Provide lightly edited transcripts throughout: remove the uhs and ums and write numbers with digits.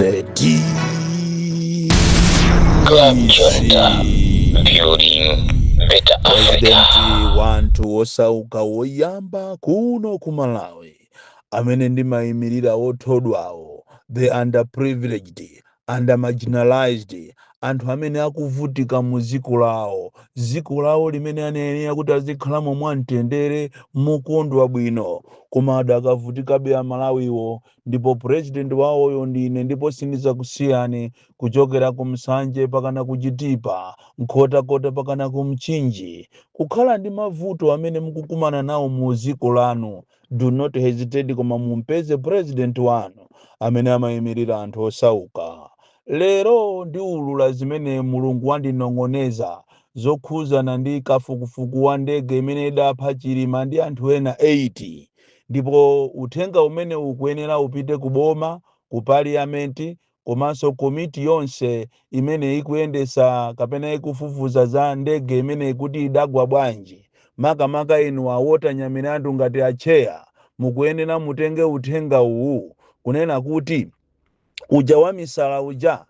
The Club Junta, DC building better Africa. President wa anthu osauka woyamba kuno ku Malawi, amene ndimayimirira othodwawo, the underprivileged, under marginalized, anthu amene akuvutika mu dziko lawo, dziko lawo limene anayenera kuti azikhalamo mwamtendere, mokondwa bwino, koma adakavutikabe Amalawiwo. Ndipo president wawoyo ndine, ndipo sindidzakusiyani. Kuchokera ku Msanje pakana ku Chitipa, Nkhotakota pakana ku Mchinji, kukhala ndi mavuto amene mukukumana nawo mu dziko lanu, do not hesitate, koma mumpeze president wanu amene amayimirira anthu osauka. Lero ndiwulula zimene Mulungu wandinong'oneza zokhuzana ndi kafukufuku wa ndege imene idapha Chilima ndi anthu ena 8. Ndipo uthenga umene ukuyenera upite ku boma, ku parliament, komanso komiti yonse imene ikuyendesa kapena ikufufuza za ndege imene kuti idagwa bwanji. Makamaka inu a Walter Nyamilandu, ngati acheya, mukuyenera mutenge uthenga uwu kunena kuti uja wa misala uja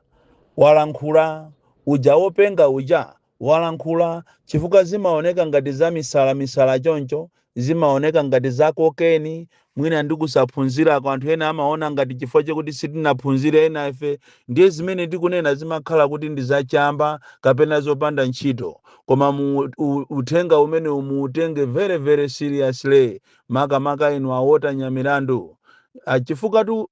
walankhula, uja wopenga uja walankhula. Chifukwa zimaoneka ngati za misala misala choncho, zimaoneka ngati za kokeni, mwina ndi kusaphunzirako. Anthu ena amaona ngati chifukwa chokuti sitinaphunzire ena ife, ndiye zimene tikunena zimakhala kuti ndi zachamba kapena zopanda ntchito. Koma uthenga umene muutenge very very seriously, makamaka inu a Walter Nyamilandu. Chifukwa tu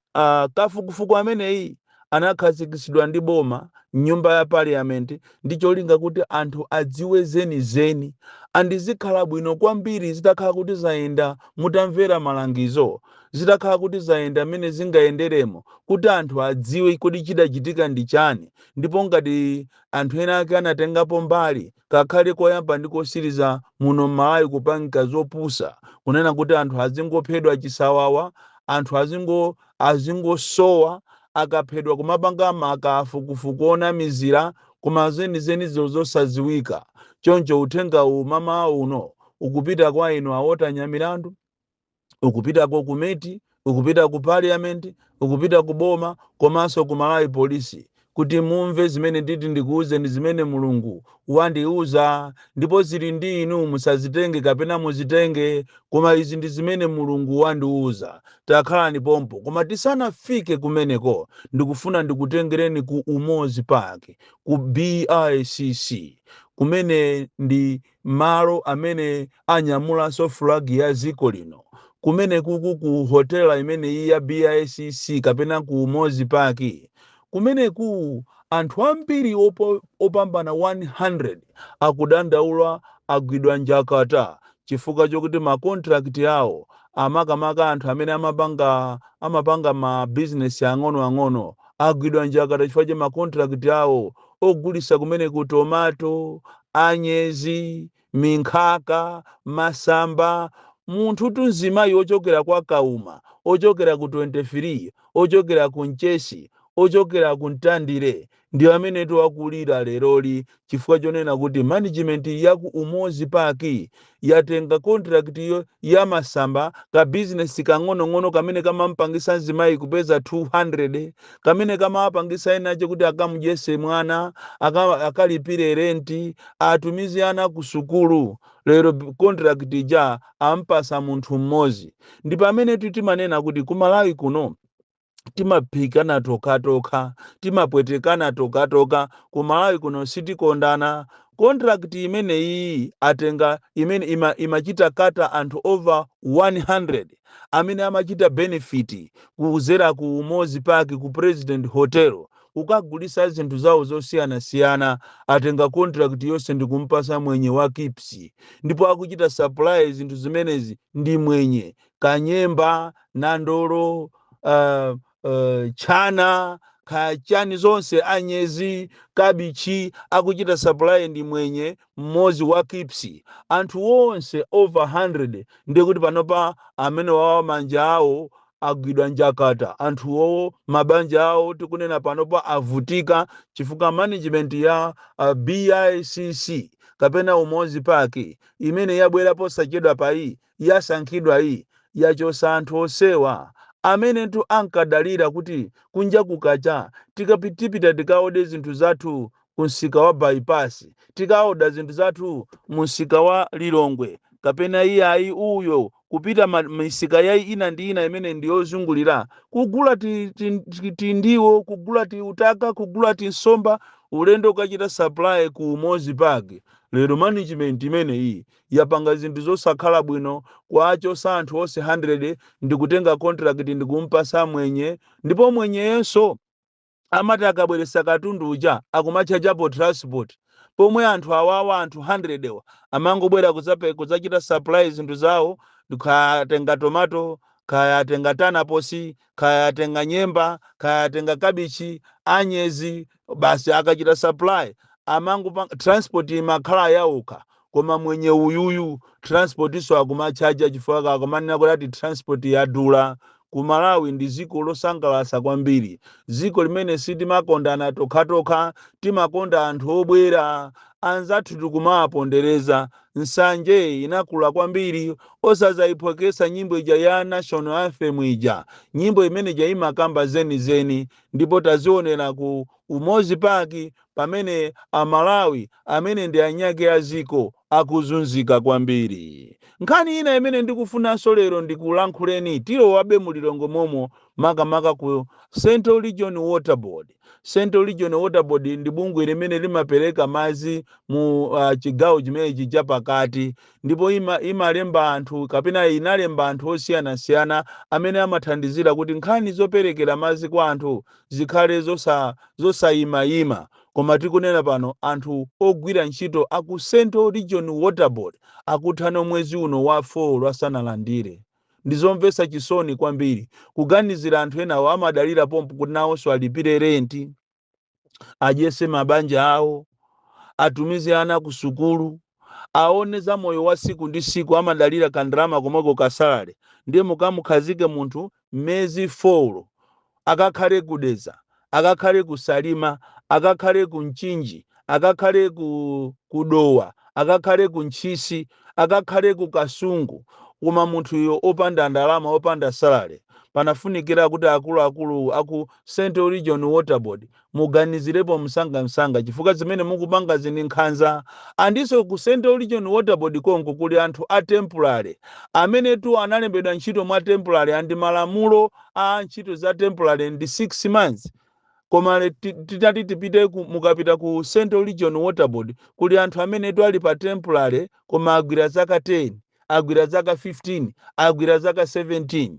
kafukufuku ameneyi anakhazikitsidwa ndi boma, nyumba ya parliament, ndi cholinga kuti anthu adziwe zenizeni. Andizikhala bwino kwambiri zitakhala kuti zayenda mutamvera malangizo, zitakhala kuti zayenda mmene zingayenderemo, kuti anthu adziwe kuti chidachitika ndi chani, ndipo ngati anthu ena ake anatengapo mbali. Kakhale koyamba ndi kosiriza muno m'Malawi kupangika zopusa kunena kuti anthu azingophedwa chisawawa, anthu azingosowa, akaphedwa kumapanga makafukufuku onamizira, koma zenizenizo zosadziwika. Choncho uthenga uwu mama uno ukupita kwa inu a Walter Nyamilandu, ukupita ku komiti, ukupita ku parliament, ukupita ku boma, komanso ku Malawi Polisi, kuti mumve zimene nditi ndikuwuzeni, zimene Mulungu wandiuza. Ndipo zili ndi inu, musazitenge kapena muzitenge, koma izi ndi zimene Mulungu wandiuza. Takhalani pompo. Koma tisanafike kumeneko, ndikufuna ndikutengereni ku Umodzi Park, ku BICC, kumene ndi malo amene anyamulanso flag ya dziko lino. Kumene kuku ku hotela imene iyi ya BICC kapena ku Umodzi Park, kumeneku anthu ambiri opambana 100 akudandaula, agwidwa njakata chifukwa chokuti ma contract awo, amakamaka anthu amene amapanga ma business ang'onoang'ono, agwidwa njakata chifukwa cha ma contract awo ogulisa kumene ku tomato, anyezi, minkhaka, masamba. Munthu tunzimayi ochokera kwa Kauma, ochokera ku 23, ochokera ku Mchesi, ochokera ku Mtandire, ndi amene tiwakulira leroli chifukwa chonena kuti management ya ku Umodzi Park yatenga contract yo ya masamba, ka business kang'onong'ono kamene kamampangisa mzimayi kupeza 200, kamene kamapangisa enache kuti akamudyese mwana, akalipire renti, atumize ana ku sukulu. Lero contract ija ampasa munthu mmodzi. Ndi pamene timanena kuti ku Malawi kuno timaphikana tokhatokha, timapwetekana tokhatokha. Ku Malawi kuno sitikondana. Contract imeneyi atenga imene imachita cater anthu over 100 amene amachita benefit kuzera ku Umodzi Park, ku President Hotel, kukagulisa zinthu zawo zosiyanasiyana. Atenga contract yonse ndikumpasa mwenye wa Kips, ndipo akuchita supply zinthu zimenezi ndi mwenye: kanyemba, nandolo, chana, kachani, zonse, anyezi, kabichi. Akuchita supply ndi mwenye mmodzi wa Kips, anthu onse over 100. Ndiye kuti panopa amene wawa manja awo agwidwa njakata, anthuwo mabanja awo tikunena panopa avutika chifukwa management ya BICC kapena Umodzi Park imene yabwera posachedwa payi, yasankhidwa iyi, yachosa anthu osewa. Amenetu ankadalira kuti kunja kukacha tikapitipita, tikaode zinthu zathu ku msika wa Bypass, tikaoda zinthu zathu mu msika wa Lilongwe, kapena iyayi uyo kupita misika yayi ina ndi ina imene ndiyozungulira, kugula tindiwo, kugula tiutaka, kugula tinsomba, ulendo ukachita supply ku Umozi Park. Lero management imeneyi yapanga zinthu zosakhala bwino, kwachosa anthu onse 100 ndikutenga contract ndikumpasa mwenye. Ndipo mwenyeyenso amati akabweresa katundu uja akumachajapo transport, pomwe anthu awawa, anthu 100 wa, amangobwera kudzachita supply zinthu zawo, kaya tomato, kaya atenga tanaposi, kaya atenga nyemba, kaya atenga kabichi, anyezi, basi akachita supply amangopanga transport imakhala yawokha. Koma mwenye uyuyu transport iso akumachaja, chifukwa akumanena kuti ati transport yadula. Ku Malawi ndi dziko losangalatsa kwambiri, dziko limene sitimakondana tokhatokha, timakonda anthu obwera anzathu, tikumawapondereza. Nsanje inakula kwambiri. Osazayiphwekesa nyimbo ija ya national anthem ija, nyimbo imene ija imakamba zenizeni. Ndipo tazionera ku Umozi Park pamene Amalawi amene ndi anyake a ziko akuzunzika kwambiri. Nkhani ina imene ndikufunanso lero ndikulankhuleni, tilowabe mulilongo momo, makamaka ku Central Region Water Board. Central Region Water Board ndi bungwe limene limapereka madzi mu chigawo chimenechi chapakati, ndipo imalemba anthu kapena inalemba anthu osiyanasiyana amene amathandizira kuti nkhani zoperekera madzi kwa anthu zikhale zosayimayima. Koma tikunena pano, anthu ogwira ntchito aku Central Region Water Board akuthana mwezi uno wa 4 asanalandire. Ndizomvetsa chisoni kwambiri kuganizira anthu enawo amadalira pompo kuti nawonso alipire renti, adyese mabanja awo, atumize ana ku sukulu, aone za moyo wa siku ndi siku, amadalira kandalama komweko ka salary. Ndiye mukamukhazike munthu miyezi 4, akakhale kudeza, akakhale ku Salima, akakhale ku Mchinji, akakhale ku Kudowa, akakhale ku Ntchisi, akakhale ku Kasungu, koma munthuyo opanda ndalama, opanda salary. Panafunikira kuti akuluakulu aku Central Region Water Board muganizirepo msangamsanga, chifukwa zimene mukupanga zini nkhanza. Andinso ku Central Region Water Board konko kuli anthu a temporary amene tu analembedwa ntchito mwa temporary, and malamulo a ntchito za temporary ndi 6 months. Koma titati tipite mukapita ku Central Region Water Board kuli anthu amene tu ali pa temporary koma agwira zaka 10, agwira zaka 15, agwira zaka 17.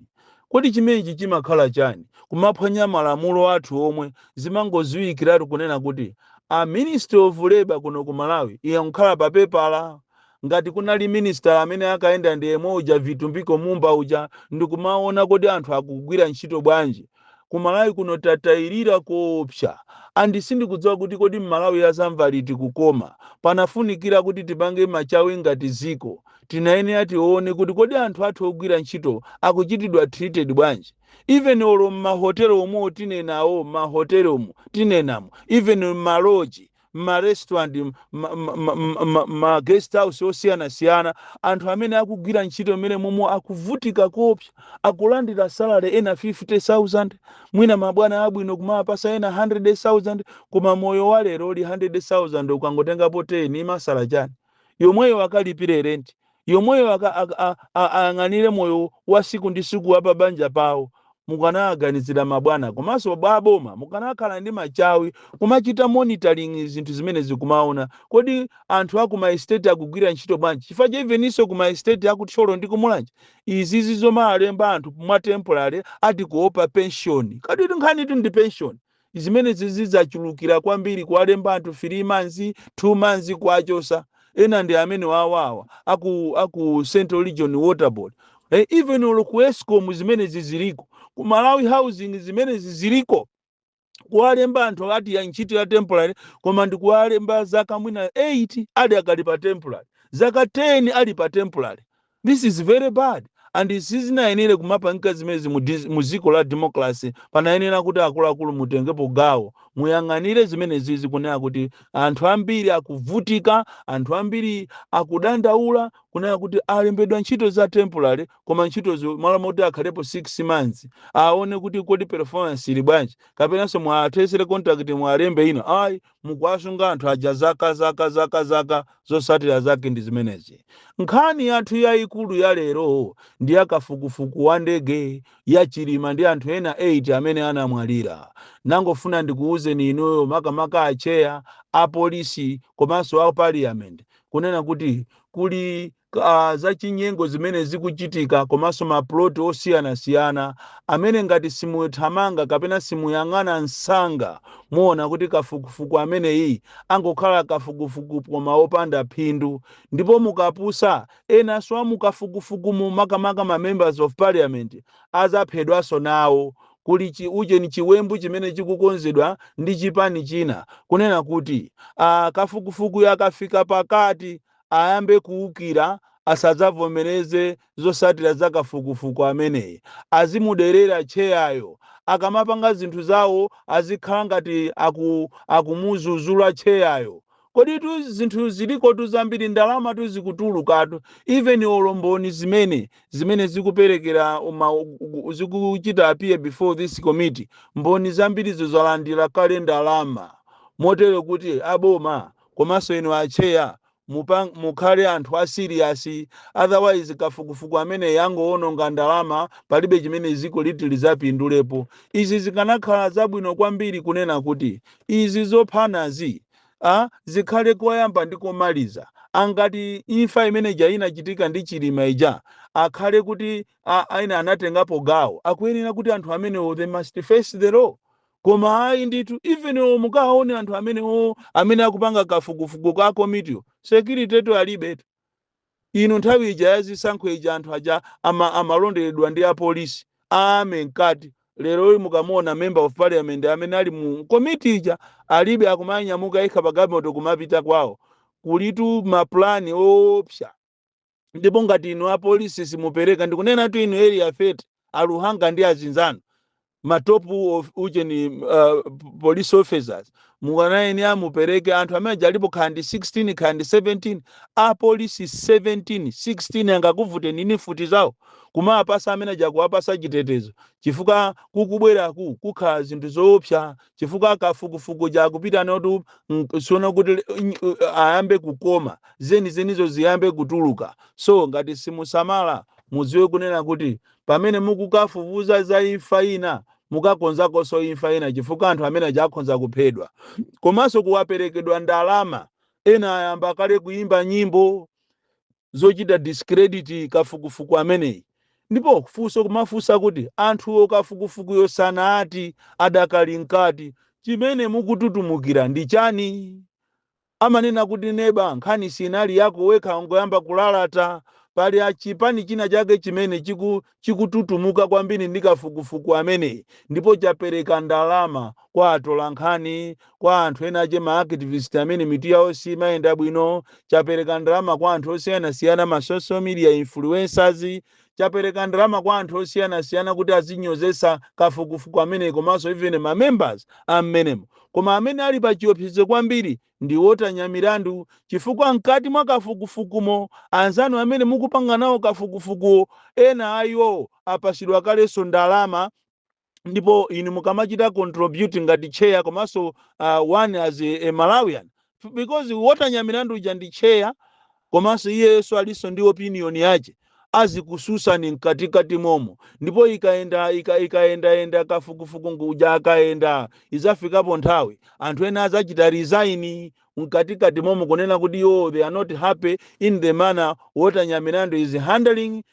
Kodi chimenechi chimakhala chani? Kumaphwanya malamulo athu omwe zimangoziwikiratu kunena kuti a Ministry of Labor kuno ku Malawi iyankhala pa pepala. Ngati kunali minister amene akayenda ndi yemwe uja Vitumbiko Mumba uja, ndikumaona kodi anthu akugwira ntchito bwanji. Ku Malawi kuno tatayirira koopsa, and sindikudziwa kuti kodi Mmalawi azamva liti kukoma. Panafunikira kuti tipange machawi ngati ziko, tinayenera tione kuti kodi anthu athu ogwira ntchito akuchitidwa treated bwanji. Even olo mmahotelo omwe tinenawo, mmahotelomo tinenamo, even mmalodge, mmarestaurant, ma guest house osiyanasiyana, anthu amene akugwira ntchito imene momwe akuvutika koopsa, akulandira salary ena 50,000, mwina mabwana abwino kumapasa ena 100,000. Koma moyo wa lero uli 100,000 ukangotengapo 10 imasala chani? Yomweyo akalipire rent, yomweyo ayang'anire moyo wa siku ndi siku wa pabanja pawo. Mukanaganizira mabwana komanso baboma, mukanakhala ndi machawi kumachita monitoring zinthu zimene zikumaona kodi anthu aku ma estate akugwira ntchito bwanji, chifukwa cha eveninso ku ma estate akuthyolo ndi kumulanje izizi zomalemba anthu mwa temporary ati kuopa pension. Kodi nkhani tu ndi pension? Zimene zizidzachulukira kwambiri, kuwalemba anthu 3 months, 2 months, kuachosa. Ena ndi amene wawawa aku Central Region Water Board. Even olo ku ESCOM zimene ziziliko, ku Malawi Housing zimene ziziliko, kuwalemba anthu ati ya ntchito ya temporary koma ndikuwalemba zaka mwina 8 ali akali pa temporary, zaka 10 ali pa temporary. This is very bad and sizinayenere kumapangika zimezi mu dziko la democracy. Panayenera kuti akuluakulu mutengepo gawo, muyang'anire zimene zizi, kunena kuti anthu ambiri akuvutika, anthu ambiri akudandaula. Kunena kuti alembedwa ntchito za temporary, koma ntchitozo malo moti akhalepo 6 months aone kuti kodi performance ili bwanji, kapenanso mwathesere contract, mwalembe ina, ayi, mukuwasunga anthu aja zaka, zaka, zaka, zaka. Zosatira zake ndi zimenezi. Nkhani yathu yayikulu ya lero ndi yakafukufuku wa ndege ya Chilima ndi anthu ena 8 amene anamwalira. Nangofuna ndikuwuzeni inuyo, makamaka acheya apolisi komanso a parliament, kunena kuti kuli zachinyengo zimene zikuchitika komanso maploti osiyanasiyana amene ngati simuthamanga kapena simuyang'ana msanga, muona kuti kafukufuku ameneyi angokhala kafukufuku koma opanda phindu. Ndipo mukapusa, enanso amukafukufuku mu, makamaka ma members of parliament, azaphedwanso nawo. Kuli uje ni chiwembu chimene chikukonzedwa ndi chipani china, kunena kuti kafukufuku akafika pakati ayambe kuwukira, asadzavomereze zosatira za kafukufuku ameneyi, azimuderera cheyayo, akamapanga zinthu zawo azikhala ngati akumuzuzula cheyayo. Kodi tu zinthu zilikotu zambiri, ndalama tu zikutulukatu, even olo mboni zimene zikuperekera zikuchita appear before this committee, mboni zambirizo zalandira kale ndalama. Motero kuti aboma komanso inu acheya mukhale anthu a serious, otherwise kafukufuku amene yangoononga ndalama, palibe chimene ziko liti lizapindulepo. Izi zikanakhala zabwino kwambiri kunena kuti izi zophanazi zikhale koyamba ndi komaliza. Angati imfa imene ija inachitika ndi Chilima ija, akhale kuti aina anatengapo gawo, akuyenera kuti anthu amenewo they must face the law. Koma ayi ndithu, even mukaone anthu amenewo amene akupanga kafukufuku ka komitiyo, security to alibetu. Inu, nthawi ija yazisankho ija, anthu aja amalonderedwa ndi apolisi ame mkati. Lero mukamuona member of parliament amene ali mu komiti ija, alibe, akumanyamuka yekha pagalimoto kumapita kwawo. Kulitu maplani oopsa. Ndipo ngati inu apolisi simupereka, ndikunena tu inu Area 30, aluhanga ndi azinzanu, ma top of ujeni police officers, mukanayeni amupereke anthu amene alipo khandi 16, khandi 17, apolisi 17, 16 angakuvuteni ni futi zawo kumapasa amene aja, kuwapasa chitetezo, chifukwa kukubweraku kukhala zinthu zoopsa, chifukwa kafukufuku jakupita notu siona kuti ayambe kukoma, zenizenizo ziyambe kutuluka. So ngati simusamala, mudziwe kunena kuti pamene mukukafufuza za imfa ina, mukakonzakonso imfa ina, chifukwa anthu amene aja akhonza kuphedwa komanso kuwaperekedwa ndalama. Ena ayamba kale kuimba nyimbo zochita discredit kafukufuku ameneyi. Ndipo funso kumafunsa kuti anthuwo kafukufukuyo sanati adakali mkati, chimene mukututumukira ndi chani? Amanena kuti neba, nkhani sinali yako wekha, ungoyamba kulalata. Pali achipani china chake chimene chikututumuka kwambiri ndi kafukufuku ameneyi, ndipo chapereka ndalama kwa atolankhani, kwa anthu ena ache, ma activist amene mitu yawo simayenda bwino. Chapereka ndalama kwa anthu osiyanasiyana, ma social media influencers. Chapereka ndalama kwa anthu osiyanasiyana kuti azinyozesa kafukufuku ameneyi komanso even ma members ammenemo. Koma amene ali pa chiopsezo kwambiri ndi wotanya milandu, chifukwa mkati mwa kafukufukumo anzanu amene mukupanga nawo kafukufukuwo, ena ayiwo apasidwa kalenso ndalama. Ndipo inu mukamachita contribute ngati chair komanso one as a Malawian, because wotanya milandu uja ndi chair, komanso iyeyenso alinso ndi opinion yace, azikususani mkatikati momo. Ndipo ikaenda ikaendayenda kafukufuku nguja akaenda, izafikapo nthawi anthu ena azachita resign mkatikati momo, kunena kuti yo they are not happy in the manner wotanya milandu is handling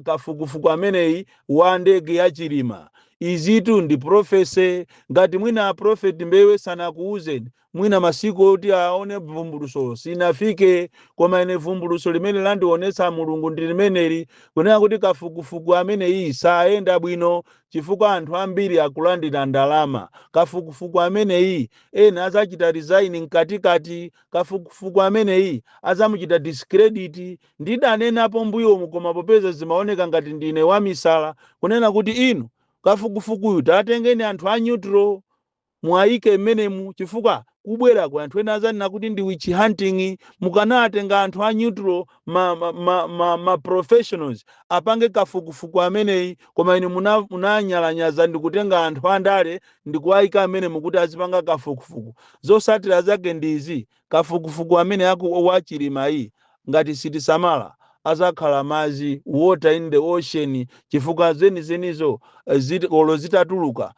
kafukufuku ameneyi wa ndege ya Chilima. Izitu ndi prophecy. Ngati mwina prophet Mbewe sanakuuzeni, mwina masiku oti aone vumbuluso sinafike. Koma ine vumbuluso limene landionetsa Mulungu ndi limeneli, kunena kuti kafukufuku ameneyi sayenda bwino chifukwa anthu ambiri akulandira ndalama. Kafukufuku ameneyi ena azachita resign mkatikati. Kafukufuku ameneyi azamuchita discredit. Ndidanenapo mbuyomu, koma popeza zimaoneka ngati ndine wamisala, kunena kuti inu kafukufukuyu tatengeni anthu a neutral mwayike mmenemu, chifukwa Kubwerako anthu ena azanena kuti ndi witch hunting. Mukanatenga anthu a neutral, ma professionals apange kafukufuku ameneyi, koma inu munanyalanyaza ndikutenga anthu andale ndikuwayika amene mukuti azipanga kafukufuku. Zosatira zake ndizi: kafukufuku amene aku wachilimayi, ngati sitisamala, azakhala mazi, water in the ocean, chifukwa zenizenizo olo zitatuluka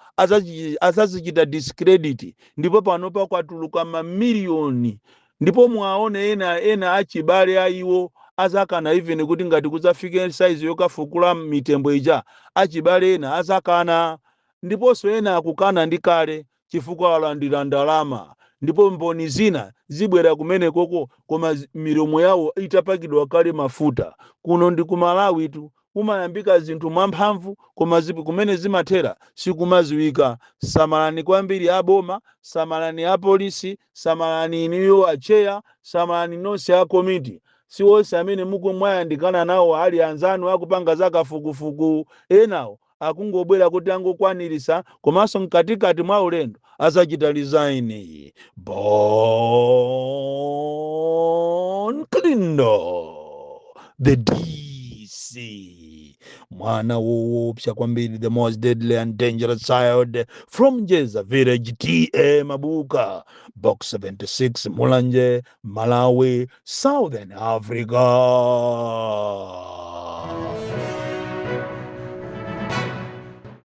azazichita discredit. Ndipo panopa kwatuluka mamiliyoni, ndipo mwaone ena ena achibale aiwo azakana, even kuti ngati kudzafike size yokafukula mitembo ija, achibale ena azakana. Ndiponso ena akukana ndi kale chifukwa alandira ndalama. Ndipo mboni zina zibwera kumene koko, koma milomo yawo itapakidwa kale mafuta. Kuno ndi ku Malawi tu, kumayambika zinthu mwamphamvu, koma kumene zimathera sikumaziwika. Samalani kwambiri aboma, samalani apolisi, samalani inuyo acheya, samalani nonse a komiti. Si onse amene mukumwayandikana nawo ali anzanu akupanga zakafukufuku. Enawo akungobwera kuti angokwanirisa, komanso mkatikati mwa ulendo azachita resign. Bon Kalindo, the DC, mwana woopsa kwambiri, the most deadly and dangerous child from Jeza Village, T/A Mabuka, Box 76, Mulanje, Malawi, Southern Africa.